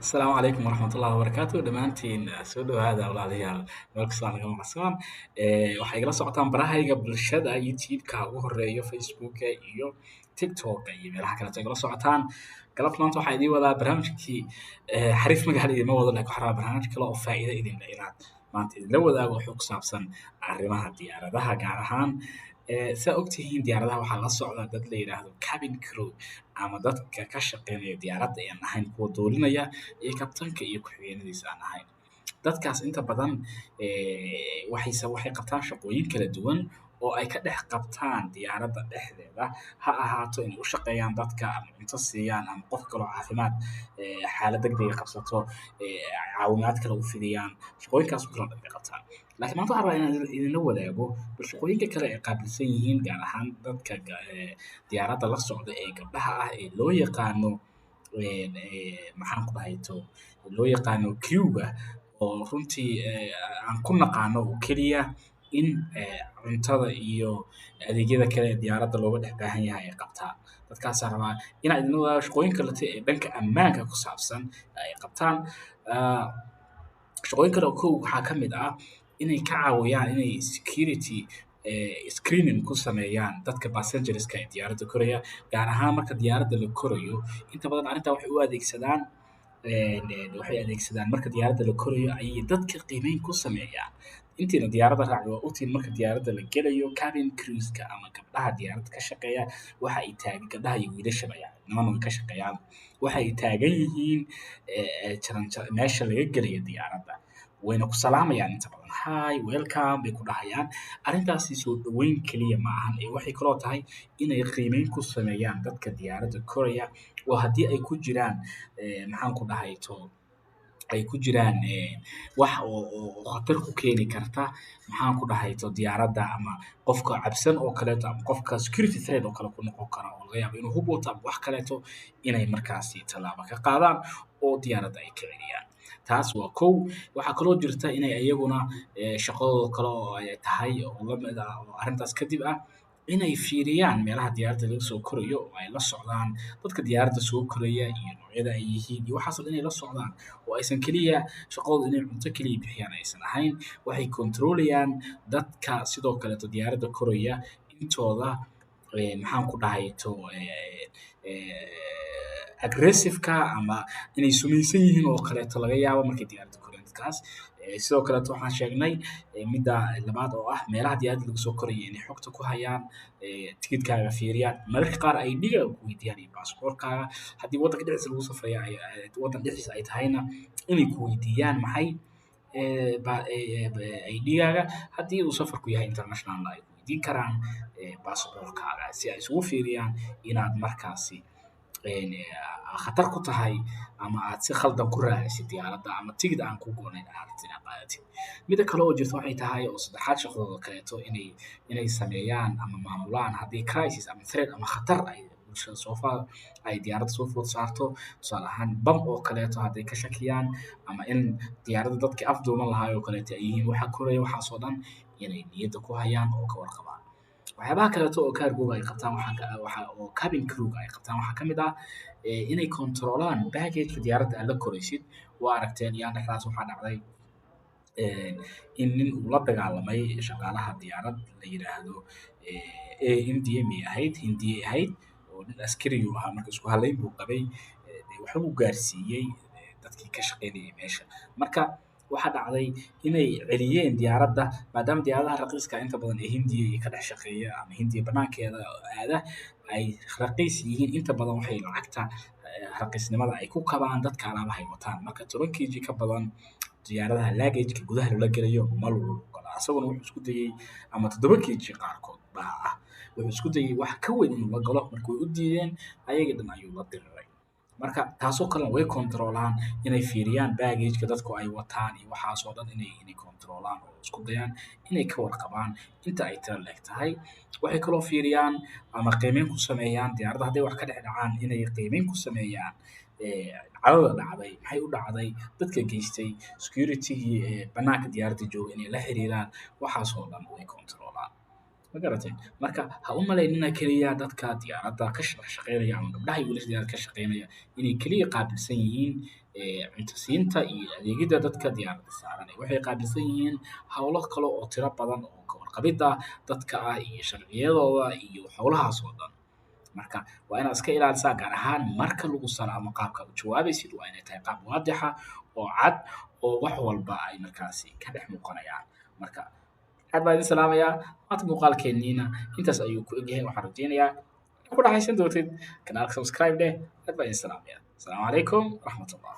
Asalaamu calaykum waraxmatullahi wabarakaatu. Dhammaantiin soo dhawaada walaalayaal, meel kastoo naga maqasaan. Waxay igala socotaan barahayga bulshada, YouTube-ka ugu horeeyo, Facebooka iyo TikToka iyo meelaha kaleeto igala socotaan. Galabta maanta waxaa idiin wadaa barnaamijkii xariif magaala idinma wado, laakiin waxaan rabaa barnaamij kale oo faa'iido idin leh inaad maanta idinla wadaago. Wuxuu ku saabsan arrimaha diyaaradaha gaar ahaan. Saa ogtihiin, diyaaradaha waxaa la socda dad la yidhaahdo cabin crew ama dadka ka shaqeynaya diyaaradda ee aan ahayn kuwa duulinaya iyo kabtanka iyo ku-xigeenadiisa aan ahayn. Dadkaas inta badan waxay qabtaan shaqooyin kala duwan oo ay ka dhex qabtaan diyaaradda dhexdeeda, ha ahaato inay u shaqeeyaan dadka ama cunto siiyaan ama qof kaloo caafimaad xaalad degdeg ah qabsato caawimaad kale u fidiyaan. Shaqooyinkaas oo kale oo dhan bay qabtaan, laakiin maanta waxaan rabaa inaan idinla wadaago bal shaqooyinka kale ay qaabilsan yihiin, gaar ahaan dadka diyaaradda la socda ee gabdhaha ah ee loo yaqaano maxaan ku dhahay to loo yaqaano crew-ga, oo runtii aan ku naqaano oo keliya in cuntada iyo adeegyada kale ee diyaaradda looga dhex baahan yahay ay qabtaan. Dadkaasaan rabaa inaan idinla wadaago shaqooyin kalete ee dhanka ammaanka ku saabsan ay qabtaan. Shaqooyin kale oo kow waxaa ka mid ah inay ka caawiyaan inay security screening ku sameeyaan dadka passengerska ee diyaaradda koraya, gaar ahaan marka diyaaradda la korayo. Inta badan arrintaa waxay u adeegsadaan waxay adeegsadaan marka diyaaradda la korayo ayay dadka qiimeyn ku sameeyaan. Intiina diyaaradda raacday waa ogtihiin, marka diyaaradda la gelayo, cabin crewska ama gabdhaha diyaaradda ka shaqeeya waxa ay taagan, gabdhaha iyo wiilashaba, yani niman way ka shaqeeyaan, waxa ay taagan yihiin jaranjar meesha laga gelayo diyaaradda, wayna ku salaamayaan inta badan. "Hi, welcome," bay ku dhahayaan. Arrintaasi soo dhaweyn keliya ma ahan ee waxay kaloo tahay inay qiimeyn ku sameeyaan dadka diyaaradda koraya, oo haddii ay ku jiraan maxaan ku dhahay to ay ku jiraan wax oo khatar ku keeni karta, maxaan ku dhahay to diyaaradda, ama qofka cabsan oo kaleeto, ama qofka security threat oo kale ku noqon kara oo laga yaabo inuu hub wato ama wax kaleeto, inay markaasi tallaabo ka qaadaan oo diyaaradda ay ka celiyaan. Taas waa kow. Waxaa kaloo jirta inay iyaguna shaqadooda kale oo ay tahay oo la mid ah oo arrintaas kadib ah inay fiiriyaan meelaha diyaaradda laga soo korayo oo ay la socdaan dadka diyaaradda soo koraya iyo noocyada ay yihiin iyo waxaas oo dhan inay la socdaan, oo aysan keliya shaqadoodu inay cunto keliya bixiyaan aysan ahayn. Waxay controlayaan dadka sidoo kaleeto diyaaradda koraya intooda maxaan ku dhahay to aggressive-ka ama inay sumaysan yihiin oo kaleeto laga yaabo markay diyaaradda korayaan dadkaas. Sidoo kaleeto waxaan sheegnay midda labaad oo ah meelaha diyaaradda laga soo korayo inay xogta ku hayaan, tikidhkaaga fiiriyaan, mararka qaar ay ID-gaaga ku weydiiyaan iyo baasaboorkaaga. Haddii waddanka dhexdiisa lagu safrayo ay waddan dhexdiisa ay tahayna, inay ku weydiiyaan maxay ID-gaaga. Haddii uu safarku yahay international, ay ku weydiin karaan baasaboorkaaga si ay isugu fiiriyaan inaad markaasi khatar ku tahay ama aad si khaldan ku raacisid diyaaradda ama tigidh aan ku go'nayn aad rabtid inaad qaadatid. Midda kale oo jirta waxay tahay oo saddexaad, shaqadooda kaleeto inay sameeyaan ama maamulaan haddii crisis ama threat ama khatar ay bulshada soo fa ay diyaaradda soo food saarto. Tusaale ahaan, bam oo kaleeto hadday ka shakiyaan ama in diyaaradda dadkii afduuban lahaa oo kaleeto ay yihiin waxa koraya, waxaas oo dhan inay niyadda ku hayaan oo ka warqabaan. Waxyaabaha kaleeto oo cargo-ga ay qabtaan waxaa ka waxa oo cabin crew-ga ay qabtaan waxaa ka mid ah inay controlaan baggage-ka diyaaradda aad la koraysid. Waa aragteen iyaan dhexdaas waxaa dhacday in nin uu la dagaalamay shaqaalaha diyaarad la yiraahdo Air India miyay ahayd, Hindiyay ahayd, oo nin askari uu ahaa. Marka isku halayn buu qabay, dee waxbuu gaarsiiyey dadkii ka shaqaynayay meesha. Marka waxaa dhacday inay celiyeen diyaaradda, maadaama diyaaradaha raqiiska inta badan ee Hindiya iyo ka dhex shaqeeya ama Hindiya banaankeeda aada ay raqiis yihiin. Inta badan waxay lacagta raqiisnimada ay ku kabaan dadka alaabaha ay wataan. Marka 10 kg ka badan diyaaradaha luggage-ka gudaha loola gelayo ma lagu ogola. Asaguna wuxuu isku dayay, ama 7 kg qaarkood baa ah, wuxuu isku dayay wax ka weyn inuu la galo. Marka way u diideen, ayagii dhan ayuu la diriray. Marka taasoo kalena way controlaan, inay fiiriyaan baggage-ka dadku ay wataan iyo waxaas oo dhan inay controlaan oo isku dayaan inay ka warqabaan inta ay tiro le'eg tahay. Waxay kaloo fiiriyaan ama qiimeyn ku sameeyaan diyaaradda hadday wax ka dhex dhacaan, inay qiimeyn ku sameeyaan cadada dhacday, maxay u dhacday, dadka geystay, security-gii banaanka diyaaradda jooga inay la xiriiraan. Waxaas oo dhan way controlaan. Ma garateen? Marka ha u malaynina keliya dadka diyaaradda ka shaqeynaya ama gabdhaha iyo wiilasha diyaaradda ka shaqeynaya inay keliya qaabilsan yihiin cunto siinta iyo adeegidda dadka diyaaradda saaran. Waxay qaabilsan yihiin hawlo kale oo tiro badan oo ka warqabidda dadka ah iyo sharciyadooda iyo howlahaas oo dhan. Marka waa inaad iska ilaalisaa, gaar ahaan marka lagu salaamo qaabka u jawaabaysid waa inay tahay qaab waadixa oo cad oo wax walba ay markaasi ka dhex muuqanayaan. Marka aad baan idin salaamayaa. Maanta muuqaalkeenniina intaas ayuu ku egyahay. Waxaan rajaynayaa ku raaxaysan doontid. Kanaalka subscribe dheh. Aad baan idin salaamayaa. Asalaamu calaykum waraxmatullah.